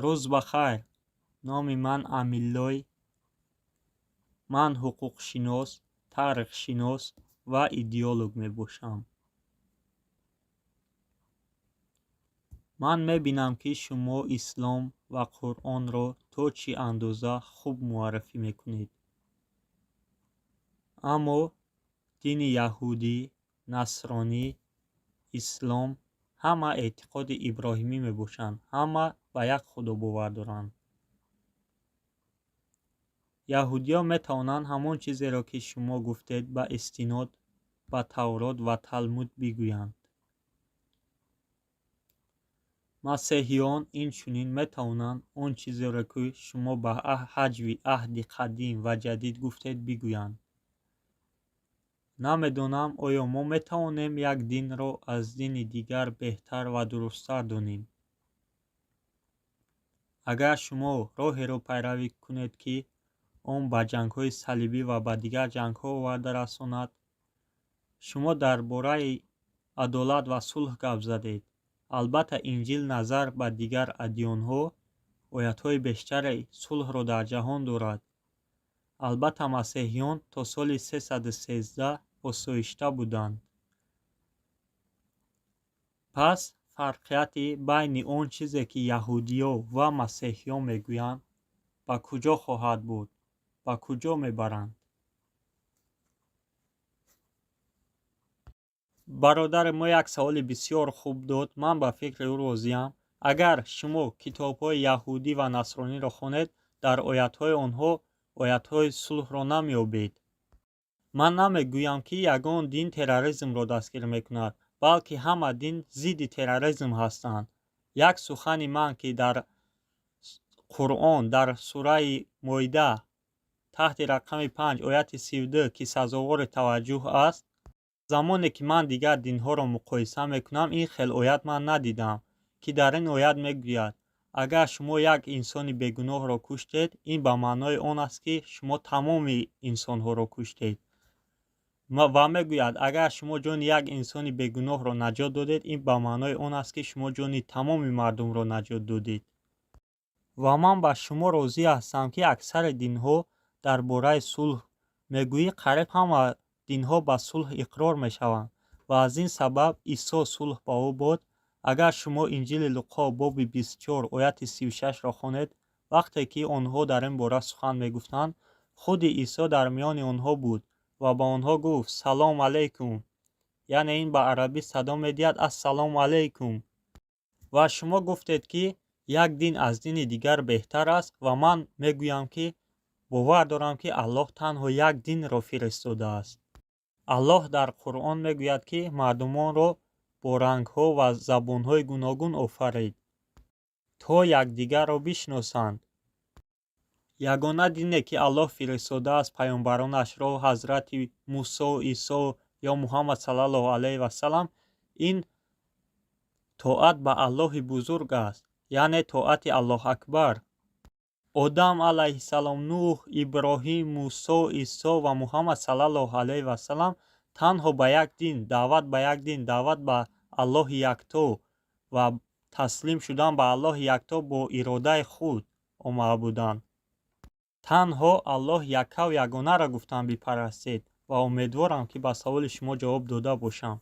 Рӯз ба хайр. Номи ман Амиллой. Ман ҳуқуқшинос, таърихшинос ва идеолог мебошам. Ман мебинам, ки шумо ислом ва Қуръонро то чӣ андоза хуб муаррифӣ мекунед. Аммо дини яҳудӣ, насронӣ, ислом ҳама эътиқоди иброҳимӣ мебошанд, ҳама ба як худо бовар доранд. Яҳудиён метавонанд ҳамон чизеро, ки шумо гуфтед, ба истинод ба Таврот ва Талмуд бигӯянд. Масеҳиён инчунин метавонанд он чизеро, ки шумо ба ҳаҷви Аҳди Қадим ва Ҷадид гуфтед, бигӯянд. Намедонам, оё мо метавонем як динро аз дини дигар беҳтар ва дурусттар донем. Агар шумо роҳеро пайравӣ кунед, ки он ба ҷангҳои салибӣ ва ба дигар ҷангҳо оварда расонад, шумо дар бораи адолат ва сулҳ гап задед. Албатта, Инҷил назар ба дигар адёнҳо оятҳои бештари сулҳро дар ҷаҳон дорад. Албатта, масеҳиён то соли 313 осоишта буданд. Пас фарқияти байни он чизе, ки яҳудиё ва масеҳиён мегӯянд, ба куҷо хоҳад буд, ба куҷо мебаранд? Бародари мо як саволи бисёр хуб дод, ман ба фикри ӯ розиам. Агар шумо китобҳои яҳудӣ ва насрониро хонед, дар оятҳои онҳо оятҳои сулҳро намеёбед. Ман намегӯям, ки ягон дин терроризмро дастгирӣ мекунад, балки ҳама дин зидди терроризм ҳастанд. Як сухани ман, ки дар Қуръон, дар сураи Моида таҳти рақами 5, ояти 32, ки сазовори таваҷҷӯҳ аст, замоне ки ман дигар динҳоро муқоиса мекунам, ин хел оят ман надидам, ки дар ин оят мегӯяд: агар шумо як инсони бегуноҳро куштед, ин ба маънои он аст, ки шумо тамоми инсонҳоро куштед. Ва мегӯяд: агар шумо ҷони як инсони бегуноҳро наҷот додед, ин ба маънои он аст, ки шумо ҷони тамоми мардумро наҷот додед. Ва ман ба шумо розӣ ҳастам, ки аксари динҳо дар бораи сулҳ мегӯӣ, қариб ҳама динҳо ба сулҳ иқрор мешаванд ва аз ин сабаб Исо, сулҳ ба ӯ бод, агар шумо Инҷили Луқо, боби 24, ояти 36-ро хонед, вақте ки онҳо дар ин бора сухан мегуфтанд, худи Исо дар миёни онҳо буд ва ба онҳо гуфт: «Салом алейкум», яъне ин ба арабӣ садо медиҳад: «Ассалому алейкум». Ва шумо гуфтед, ки як дин аз дини дигар беҳтар аст, ва ман мегӯям, ки бовар дорам, ки Аллоҳ танҳо як динро фиристодааст. Аллоҳ дар Қуръон мегӯяд, ки мардумонро бо рангҳо ва забонҳои гуногун офарид, то якдигарро бишносанд. Ягона дине, ки Аллоҳ фиристодааст паёмбаронашро, ҳазрати Мусо, Исо ё Муҳаммад саллаллоҳу алайҳи васалам, ин тоат ба Аллоҳи бузург аст, яъне тоати Аллоҳ акбар. Одам алайҳиссалом, Нуҳ, Иброҳим, Мусо, Исо ва Муҳаммад саллаллоҳу алайҳи васалам танҳо ба як дин даъват, ба як дин даъват, ба Аллоҳи якто ва таслим шудан ба Аллоҳи якто бо иродаи худ омада буданд. Танҳо Аллоҳ яккаву ягонаро гуфтан бипарастед ва умедворам, ки ба саволи шумо ҷавоб дода бошам.